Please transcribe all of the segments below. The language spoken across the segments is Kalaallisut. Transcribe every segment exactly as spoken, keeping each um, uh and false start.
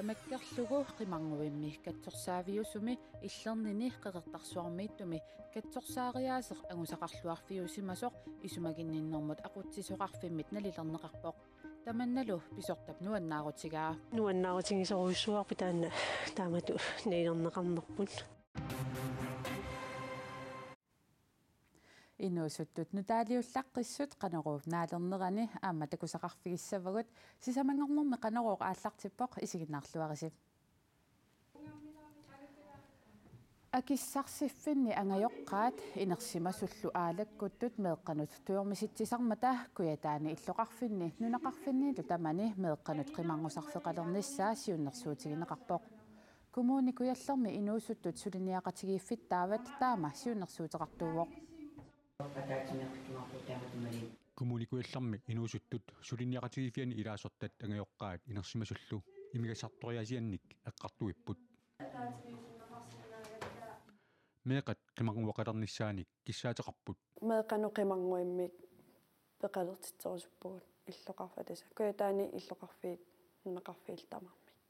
Makkerlugu qimarnguimmi katsorsaaviusumi illernini Qeqertarsuarmiittumi katsorsaariaaseq angusaqarluarfiusimasoq isumaginninnermut aqutsisoqarfimmit nalilerneqarpoq. Tamannalu pisortap nuannaarutigaa. Nuannaarutigisorujussuarput taanna taamatut nalilerneqarnerput. Inuusuttut nutaaliullaqqissut Qanoruup naalernerani aamma takusaqarfigissavagut, sisamanngornermi Qanorooq aallartippoq, isiginnaarluarisi. Akissuteqarfimminni angajoqqaat inersimasullu aalakkuttut meeqqanut tujormisitsisarmata Kujataani illoqarfinni nunaqarfinnilu tamani meeqqanut qimarngusarfeqalernissaa siunnersuutigineqarpoq. Kommune Kujallermi inuusuttut suliniaqatigiiffittaavat taama siunnersuuteqartuuvoq. Kommune Kujallermi inuusuttut suliniaqatigiiffiani ilaasortat angajoqqaat inersimasullu imigassartoriaasiannik eqqartuipput. Meeqqat qimarnguaqalernissaanik kissaateqarput. Meeqqanut qimarnguimmik peqalertitserusuppugut illoqarfata tassa. Kujataani illoqarfiit nunaqarfiillu tamarmik.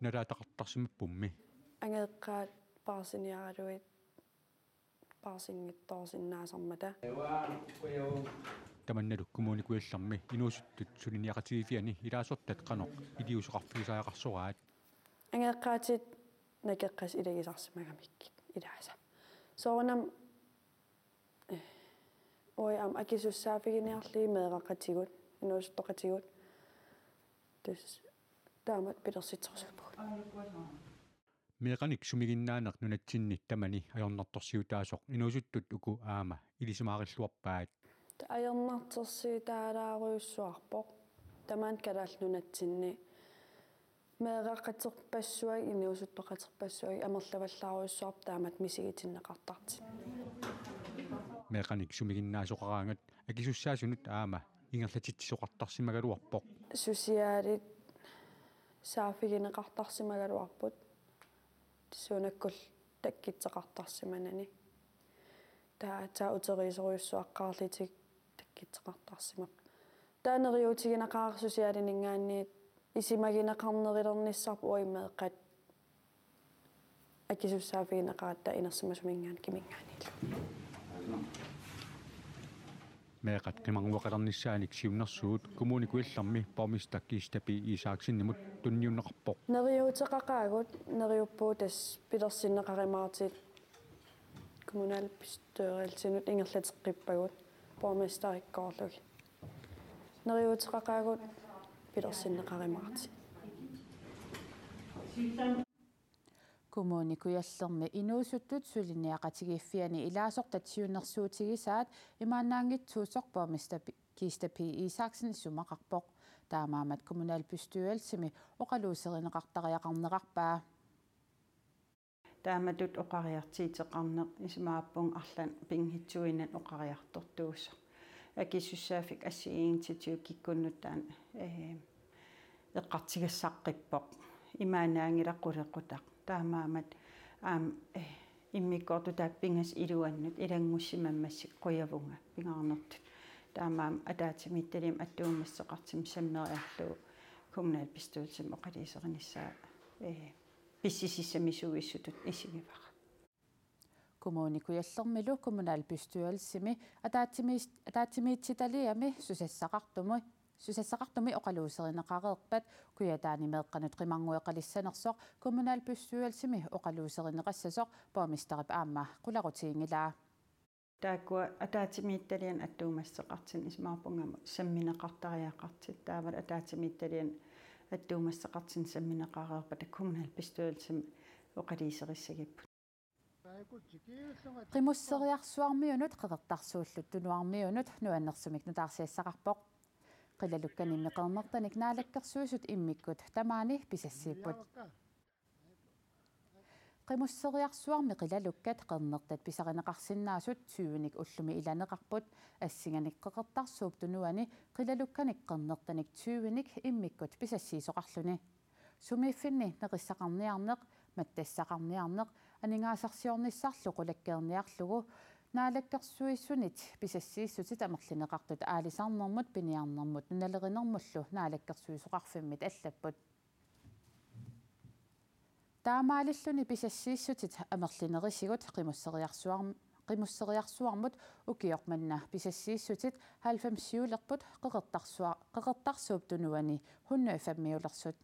Nalaataqartarsimappummi. Angajoqqaat paarsiniaraluit paarsinngitsoorsinnaasarmata. Tamannalu Kommune Kujallermi inuusuttut suliniaqatigiiffiani ilaasortat qanoq iliuuseqarfigisariaqarsoraat. Angajoqqaatit nakeqqasut ilagisarsimagamikkit ilaasa. Soorunami, eh, uagut aamma akisussaaffiginiarlugit meeraqatigut, inuusuttoqatigut. Tassa taamatut pilersitserusupput. Meeqqanik sumiginnaaneq nunatsinni tamani ajornartorsiutaasoq inuusuttut uku aamma ilisimaarilluarpaat. Ajornartorsiutaalaarujussuarpoq. Tamanna Kalaallit Nunatsinni meeraqaterpassuit, inuusuttoqaterpassuit amerlavallaarujussuarput taamatut misigitinneqartartut. Meeqqanik sumiginnaasoqaraangat akisussaasunut aamma ingerlatitsisoqartarsimagaluarpoq. Socialit saaffigineqartarsimagaluarput. Suunakkullu takkuttoqartarsimanani. Taava aatsaat uteriisorujussuaqqaarlutik takkuttoqartarsimapput. Taava neriuutigineqareersoq socialiminngaanniit isumagineqarnerulernissarput uagut meeqqat akisussaaffigineqaratta inersimasuminngaanniit kiminngaanniillu. Meeqqat qimarnguaqalernissaanik siunnersuut Kommune Kujallermi borgmester Kista P. Isaksenimut tunniunneqarpoq. Neriuuteqaqaagut, neriuppugut tassa pilersinneqarumaartut kommunalbestyrelsinut ingerlateqqippagut borgmesterikkoorlugit. Neriuuteqaqaagut pilersinneqarumaartut. Kommune Kujallermi inuusuttut suliniaqatigiiffiani ilaasortat siunnersuutigisaat imaannaanngitsuusoq borgmester Pi-, Kista P. Isaksen isumaqarpoq. Taamaammat kommunalbestyrelsimi oqaluuserineqartariaqarnerarpaa. Taamatut oqariartuuteqarneq isumaqarpunga arlaannik pinngitsuuinnaq oqariartortuusoq. Akisussaaffik assigiinngitsutigut kikkunnut taanna, ee, eqqartugassaqqippoq. Imaannaanngilaq qulequtaq. Taamaammat aamma, ee, immikkoortut taakku pingasut iluannut ilanngussimammassuk qujavunga pingaarnertut. Taamaammat ataatsimiititaliami attuumassuteqartumik sammeriarlugu kommunalbestyrelsimi oqaluuserinissaa, ee, pissutissat misissuisutut isigivara. Kommune Kujallermilu kommunalbestyrelsimi ataatsimiis-, ataatsimiititaliami susassaqartumi, susassaqartumi oqaluuserineqareerpat Kujataani meeqqanut qimarngueqalissanersoq kommunalbestyrelsimi oqaluuserineqassasoq borgmesterip aamma qularutiginngilaa. Taakkua ataatsimiititaliani attuumassuteqartut isumaqarpunga sammineqartariaqartut, taavalu ataatsimiititaliani attuumassuteqartut sammineqareerpata kommunalbestyrelsimi oqaluuserissagipput. Qimusseriarsuarmiunut Qeqertarsuullu Tunuarmiunut nuannersumik nutaarsiassaqarpoq. Qilalukkanimmi qernertanik Naalakkersuisut immikkut tamaani pisassiipput. Qimusseriarsuarmi qilalukkat qernertat pisarineqarsinnaasut tyvenik ullumi ilaneqarput. Assinganik Qeqertarsuup Tunuani qilalukkanik qernertanik tyvenik immikkut pisassiisoqarluni. Sumiiffinni neqissaqarniarneq, mattassaqarniarneq, aningaasarsiornissarlu qulakkeerniarlugu Naalakkersuisunit pisassiissutit amerlineqartut aalisarnermut piniarnermut nunalerinermullu Naalakkersuisoqarfimmit allapput. Taamaalilluni pisassiissutit amerlinerisigut qimusseriarsuarm-, qimusseriarsuarmut ukioq manna pisassiissutit halvfemsiulerput Qeqertarsua-, Qeqertarsuup Tunuani hundrede og fem-iulersut.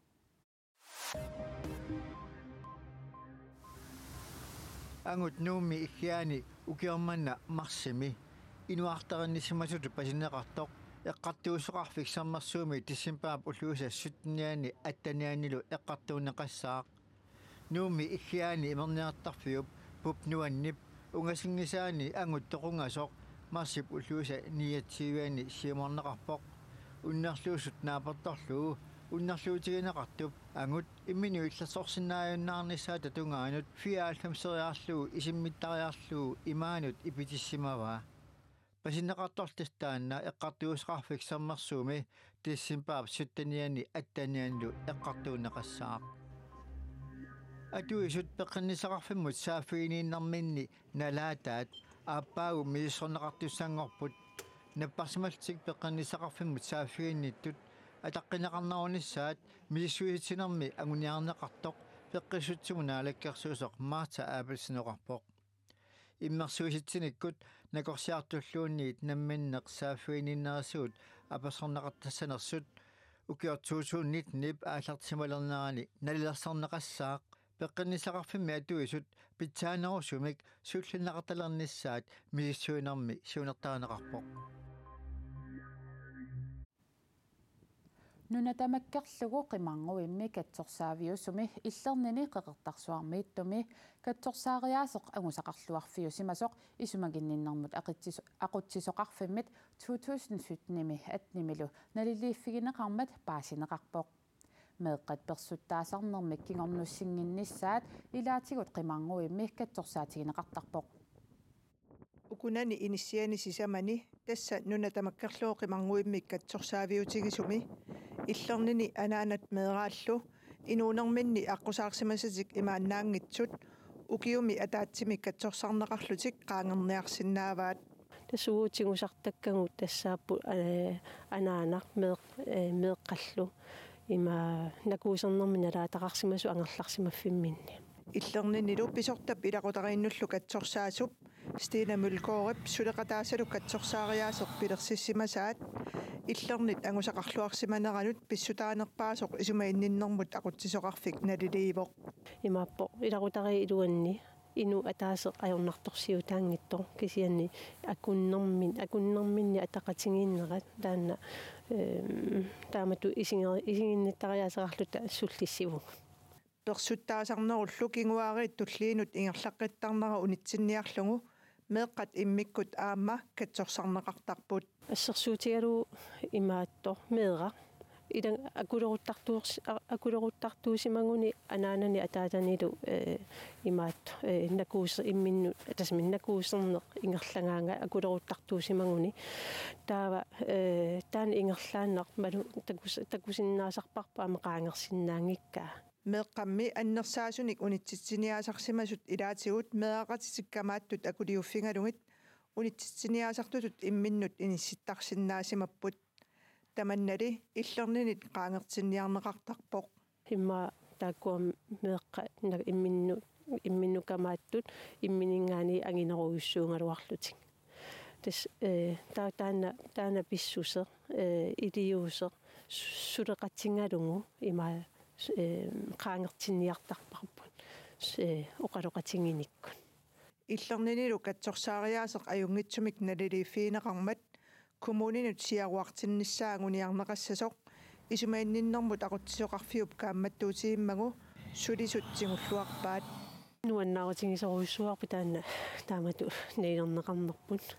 Angut Nuummi Iggiani ukioq manna marsimi inuartarinnissimasutut pasinneqartoq Eqqartuussisoqarfik Sermersuumi decembarip ulluisa syttenianni atteniannilu eqqartuunneqassaaq. Nuummi Iggiani imerniartarfiup Pup Nuannip ungasinngisaani angut toqungasoq marsip ulluisa niogtyvianni siumorneqarpoq. Unnerluusut naapertorlugu unnerluutigineqartup angut imminut illersorsinnaajunnaarnissaata tungaanut fireoghalvfemseriarlugu isimmittariarlugu imaanut ipitissimavaa. Pasinneqartorli taanna Eqqartuussisoqarfik Sermersuumi decembarip syttenianni atteniannilu eqqartuunneqassaaq. Atuisut peqqinnissaqarfimmut saaffiginninnerminni nalaataat aappaagu misissorneqartussanngorput. Napparsimallutik peqqinnissaqarfimmut saaffiginnittut ataqqineqarnerunissaat misissuisitsinermi anguniarneqartoq peqqissutsimut naalakkersuisoq Martha Abelsen oqarpoq. Immersuisitsinikkut nakorsiartulluunniit namminneq saaffiginninnerisigut apersorneqartassanersut ukioq to tusind nittenip aallartissimalernerani nalilersorneqassaaq peqqinnissaqarfimmi atuisut pitsaanerusumik sullinneqartalernissaat misissuinermi siunertarineqarpoq. Nuna tamakkerlugu qimarnguimmi katsorsaaviusumi Illernini Qeqertarsuarmiittumi katsorsaariaaseq angusaqarluarfiusimasoq isumaginninnermut aqutsis-, aqutsisoqarfimmit to tusind syttenimi attenimilu naliliiffigineqarmat paasineqarpoq. Meeqqat persuttaasarnermik kingornussinnginnissaat ilaatigut qimarnguimmi katsorsaatigineqartarpoq. Ukunani inissiani sisamani tassa nuna tamakkerlugu qimarnguimmi katsorsaaviutigisumi Illernini anaanat meeraallu inuunerminni aqqusaarsimasatik imaannaanngitsut ukiumi ataatsimi katsorsarneqarlutik qaangerniarsinnaavaat. Tassa uagut tigusartakkagut tassaapput, ee, anaanaq meeq-, ee, meeqqallu ima nakuusernermik nalaataqarsimasut angerlarsimaffimminni. Illerninilu pisortap ilaqutariinnullu katsorsaasup Stina Mølgaardip suleqataasalu katsorsaariaaseq pilersissimasaat Illernit angusaqarluarsimaneranut pissutaanerpaasoq isumaginninnermut aqutsisoqarfik naliliivoq. Imaappoq ilaqutariit iluanni inuk ataaseq ajornartorsiutaanngitsoq kisianni akunnermin-, akunnerminni ataqatigiinnerat taanna, ehm, taamatut isinger-, isiginnittariaaseqarluta sullissivugut. Persuttaasarnerullu kinguaariit tulliinut ingerlaqqittarnera unitsinniarlugu meeqqat immikkut aamma katsorsarneqartarput. Assersuutigalugu imaattoq meeraq. Ila akuleruttartuus-, a-, akuleruttartuusimaguni anaanani ataatanilu, ee, imaattoq, ee, nakuuse-, imminnut, tassami nakuuserneq ingerlagaangat akuleruttartuusimaguni. Taava, ee, taanna ingerlaannaq malu takus-, takusinnaasarparput aamma qaangersinnaanngikkaa. Meeqqammi annersaasunik unitsitsiniaasarsimasut ilaatigut meeraqatitik kamaattut akuliuffigalugit unitsitsiniaasartutut imminnut inissittarsinnaasimapput. Tamannali Illernini qaangertinniarneqartarpoq. Immaqa taakkua meeqqat na-, imminnut, imminnut kamaattut immininngaanniit anginerujussuugaluarlutik. Tassa, ee, taa-, taanna, taanna pissuseq, ee, iliuuseq, su-, suleqatigalugu ima, ee, qaangertinniartarparput, ee, oqaloqatiginikkut. Illerninilu katsorsaariaaseq ajunngitsumik naliliiffigineqarmat kommuninut siaruartinnissaa anguniarneqassasoq isumaginninnermut aqutsisoqarfiup kaammattuutigimmagu sulisut tigulluarpaat. Nuannaarutigisorujussuarput taanna taamatut nalilerneqarnerput.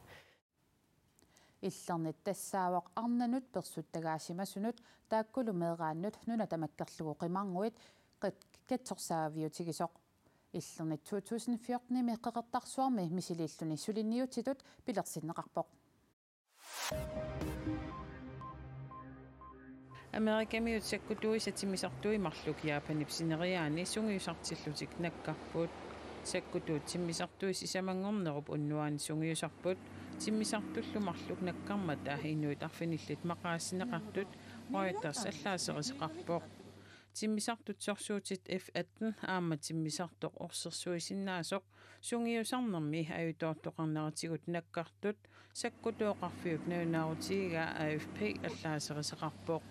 Illernit tassaavoq arnanut persuttagaasimasunut taakkulu meeraannut nuna tamakkerlugu qimarnguit kat-, katsorsaaviutigisoq. Illernit to tusind fjortenimi Qeqertarsuarmi misiliilluni suliniutitut pilersinneqarpoq. Amerikamiut sakkutuisa timisortuit marluk Japanip sineriaani sungiusartillutik nakkarput. Sakkutuut timmisartui sisamanngornerup unnuaani sungiusarput. Timmisartullu marluk nakkarmata inuit arfinillit maqaasineqartut Reuters allaaserisaqarpoq. Timmisartut sorsuutit F atten aamma timmisartoq orsersuisinnaasoq sungiusarnermi ajutoortoqarneratigut nakkartut sakkutooqarfiup nalunaarutigigaa A F P allaaserisaqarpoq.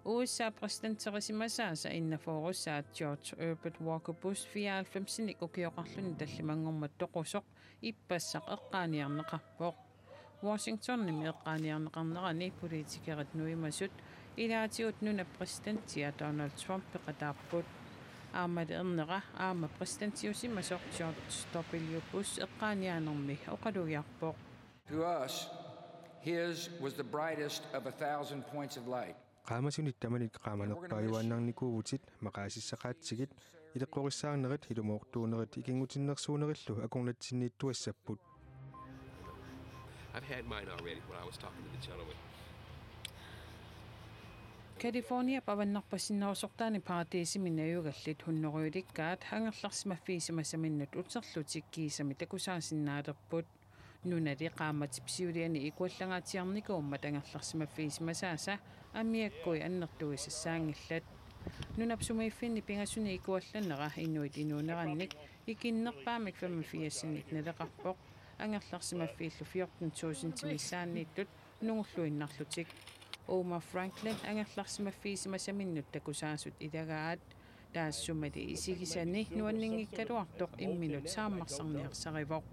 U S A præsidenterisimasaasa enogfyrreussaat George Herbert Walker Bush fireoghalvfemsinik ukioqarluni tallimanngormat toqusoq ippassaq eqqaaniarneqarpoq. Washingtonimi eqqaaniarneqarnerani politikerit nuimasut ilaatigut nunap præsidentia Donald Trump peqataapput. Aammalu ernera aamma præsidentiusimasoq George W Bush eqqaaniaanermi oqalugiarpoq. To us, his was the brightest of a thousand points of light. Qaamasunit tamanit qaamanerpaajuaannarnikuuvutit, maqaasissaqaatsigit, ileqqorissaarnerit, ilumoortuunerit ikinngutinnersuunerillu akornatsinniittuassapput. I've had mine already when I was talking to the gentleman. Californiap avannarpassinnerusortaani Paradiisimi najugallit hunnorujulikkaat angerlarsimaffigisimasaminnut uterlutik kiisami takusaasinnaalerput. Nunali qaammatip siuliani ikuallangaatsiarnikuummat angerlarsimaffigisimasaasa amiakkui annertugisassaanngillat. Nunap sumiiffinni pingasuni ikuallanera inuit inuunerannik ikinnerpaamik femogfirsinik naleqarpoq, angerlarsimaffiillu fjorten tusind missaanniittut nungulluinnarlutik. Omar Franklin angerlarsimaffigisimasaminnut takusaasut ilagaat. Taassumali isigisani nuanninngikkaluartoq imminut saammarsarniarsarivoq.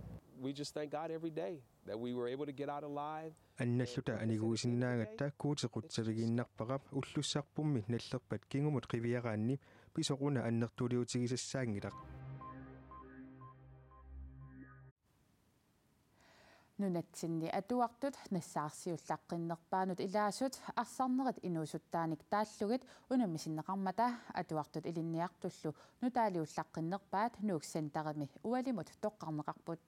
We just thank God every day that we were able to get out alive. Annalluta aniguisinnaagatta Guuti qutsavigiinnarpara, ullussarpummi nallerpat kingumut qiviaraanni pisoq una annertuliutigisassaanngilaq. Nunatsinni atuartut nassaarsiullaqqinnerpaanut ilaasut arsarnerit inuusuttaanik taallugit unammisinneqarmata atuartut ilinniartullu nutaaliullaqqinnerpaat Nuuk Centerimi ualimut toqqarneqarput.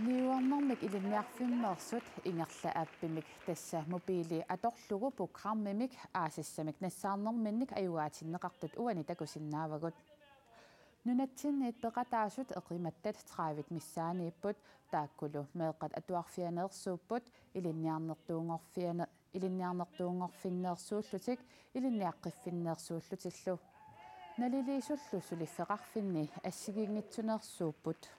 Niuernermik ilinniarfimmeersut ingerla appimik, tassa mobili atorlugu programmimik aasassamik nassaarnerminnik ajugaatinneqartut uani takusinnaavagut. Nunatsinniit peqataasut eqimattat tredive missaaniipput, taakkulu meeqqat atuarfianeersuupput, ilinniarnertuunngorfiane-, ilinniarnertuunngorfinneersuullutik, ilinniaqqiffinneersuullutillu. Naliliisullu suliffeqarfinni assigiinngitsuneersuupput.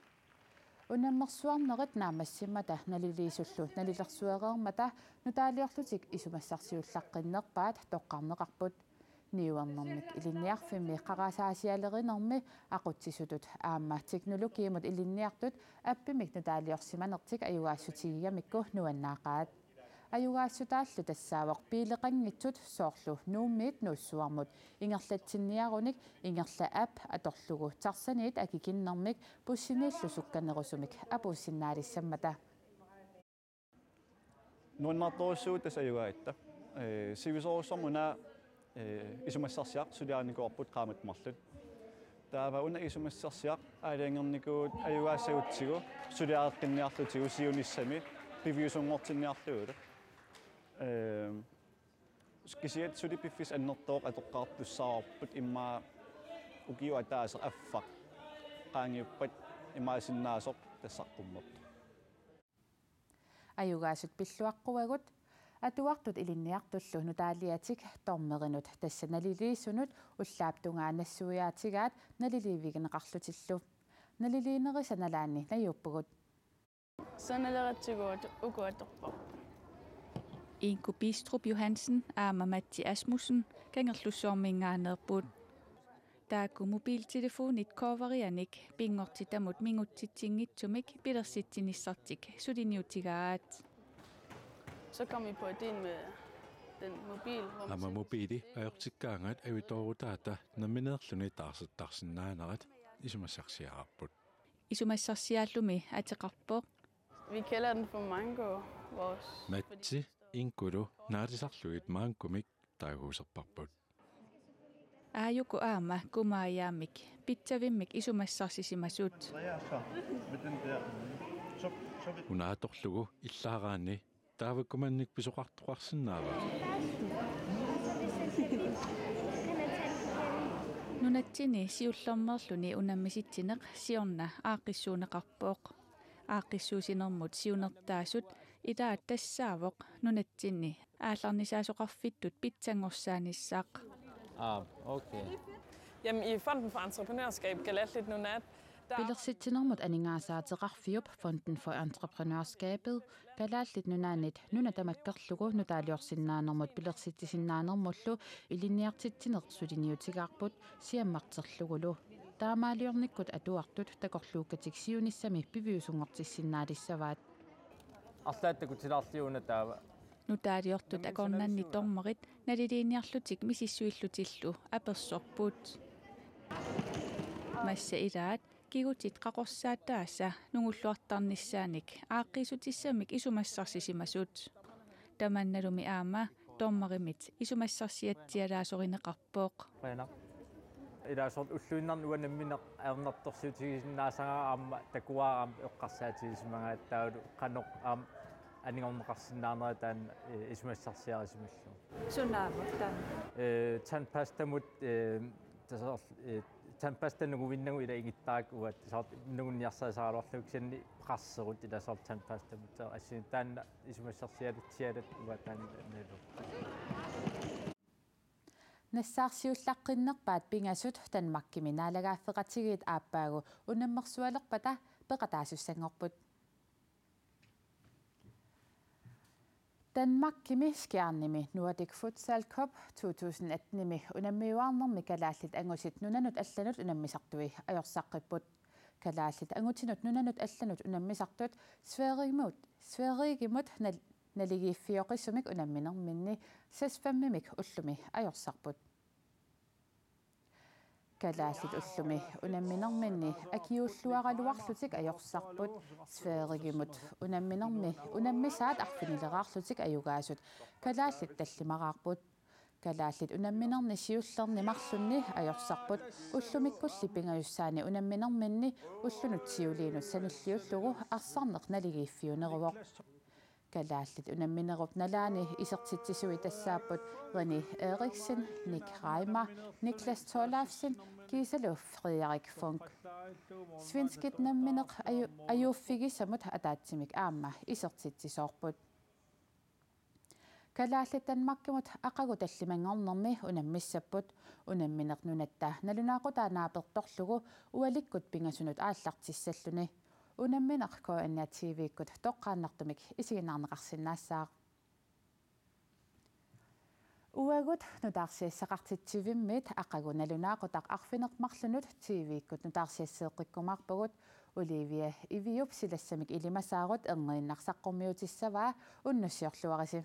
Unammersuarnerit naammassimmata naliliisullu nalilersuereermata nutaaliorlutik isumassarsiullaqqinnerpaat toqqarneqarput. Niuernermik ilinniarfimmi qarasaasialerinermi aqutsisutut aamma teknologiimut ilinniartut appimik nutaaliorsimanertik ajugaassutigigamikku nuannaaqaat. Ajugaassutaallu tassaavoq biileqanngitsut, soorlu Nuummiit Nuussuarmut ingerlatsinniarunik ingerla app atorlugu tarsaniit akikinnermik bussiniillu sukkanerusumik apuussinnaalissammata. Nuannaartorujussuuvoq tassa ajugaagatta. Ee, sivisoorujussuarmik una, ee, isumassarsiaq suliarinikuuarput qaammatit marluk. Taava una isumassarsiaq aalajangernikuuvoq ajugaassagutsigu suliareqqinniarlutigu siunissami piviusunngortinniarlugulu. Ee, kisianni suli piffissaq annertooq atoqqaartussaavarput, immaqa ukiup ataaseq affaq qaangiuppat imaasinnaasoq tassa saqqummerpoq. Ajugaasut pilluaqquagut, atuartut ilinniartullu nutaaliatik dommerinut, tassa naliliisunut, ullaap tungaa nassuiaatigaat naliliivigineqarlutillu. Naliliinerisa nalaanni najuuppugut. Sanaleratsigu uku atorparput. Inko Bistrup Johansen aamma Matti Asmussen Kangerlussuarminngaanneerput. Taakku mobiltelefonit coverianik pinngortitamut mingutsitsinngitsumik pilersitsinissartik suliniutigaat. Så kom vi på ideen med den mobil, hvor man Aamma selv mobili ajortikkaangat avitoorutaata nammineerluni taarsertarsinnaanerat isumassarsiaarput. Isumassarsiaallumi ateqarpoq. Vi kalder den for Mango, vores Matti, Inkolu, naalisarlugit Mangomik taaguuserparput. Aajuku aamma Kumaajaamik pitsavimmik isumassarsisimasut. Drejer sig med den der, så, Una atorlugu illaaraanni taavakkumannik pisoqartoqarsinnaava? Nunatsinni siullermeerluni unammisitsineq siorna aaqqissuunneqarpoq. Aaqqissuussinermut siunertaasut ilaat tassaavoq nunatsinni aallarnisaasoqarfittut pitsanngorsaanissaaq. Ah, okay. Jamen, i Fonden for Entreprenørskab, Kalaallit Nunaat, der Pilersitsinermut aningaasaateqarfiup Fonden for Entreprenørskabet Kalaallit Nunaannit nuna tamakkerlugu nutaaliorsinnaanermut pilersitsisinnaanermullu ilinniartitsineq suliniutigaarput siammarterlugulu. Taamaaliornikkut atuartut takorluukkatik siunissami piviusunngortissinnaalissavaat. Arlaat takutilaarliuna taava. Nutaaliortut akornanni dommerit naliliiniarlutik misissuillutillu apersorput. Massa ilaat kigutit qaqorsaataasa nungulluartarnissaanik aaqqiissutissamik isumassarsisimasut. Tamannalumi aamma dommerimit isumassarsiatsialaasorineqarpoq. Qujanaq. Ilaa soorlu ulluinnarni uanga nammineq ajornartorsiutigisinnaasara aamma takuara aamma eqqarsaatigisimagaat taavalu qanoq aamma anigorneqarsinnaanera taanna, eh, isumassarsiarisimallugu. Sunaavoq taanna? Eh, tandpastamut, eh, tassa soorlu, eh, tandpasta nunguinnagu ilaa ingittarakku uanga soorlu nungunniarsarisaraluarlugu kisianni peqarserut ilaa soorlu tandpastamut soorlu assingi taanna isumassarsialatsialat uanga taanna nalu. Nassaarsiullaqqinnerpaat pingasut Danmarkimi naalagaaffeqatigiit aappaagu unammersualerpata peqataasussanngorput. Danmarkimi Skjernimi Nordic Futsal Cup to tusind attenimi unammiuaarnermi kalaallit angutit nunanut allanut unammisartui ajorsaqqipput. Kalaallit angutinut nunanut allanut unammisartut Sverigimut, Sverigimut nal-, naligiiffioqisumik unamminerminni seks fem-imik ullumi ajorsarput. Kalaallit ullumi unamminerminni akiuulluaraluarlutik ajorsarput. Sverigimut unamminermi unammisaat arfinileraarlutik ajugaasut kalaallit tallimaraarput. Kalaallit unamminerni siullerni marlunni ajorsarput. Ullumikkulli pingajussaani unamminerminni ullunut siuliinut sanilliullugu arsarneq naligiiffiuneruvoq. Kalaallit unamminerup nalaani isertitsisui tassaapput René Eriksen, Nick Reimer, Niklas Thorleifsen, kiisalu Frederik Funk. Svenskit nammineq aju-, ajuuffigisamut ataatsimik aamma isertitsisoorput. Kalaallit Danmarkimut aqagu tallimanngornermi unammissapput. Unammineq nunatta nalunaaqutaa naapertorlugu ualikkut pingasunut aallartissalluni. Unammineq K N R T V-kkut toqqaannartumik isiginnaarneqarsinnaassaaq. Uagut nutaarsiassaqartitsivimmiit aqagu nalunaaqutaq arfineq-marlunut T V-kkut nutaarsiasseeqqikkumaarpagut. Olivia Iviup silassamik ilimasaarut erniinnaq saqqummiutissavaa, unnussiorluarisi.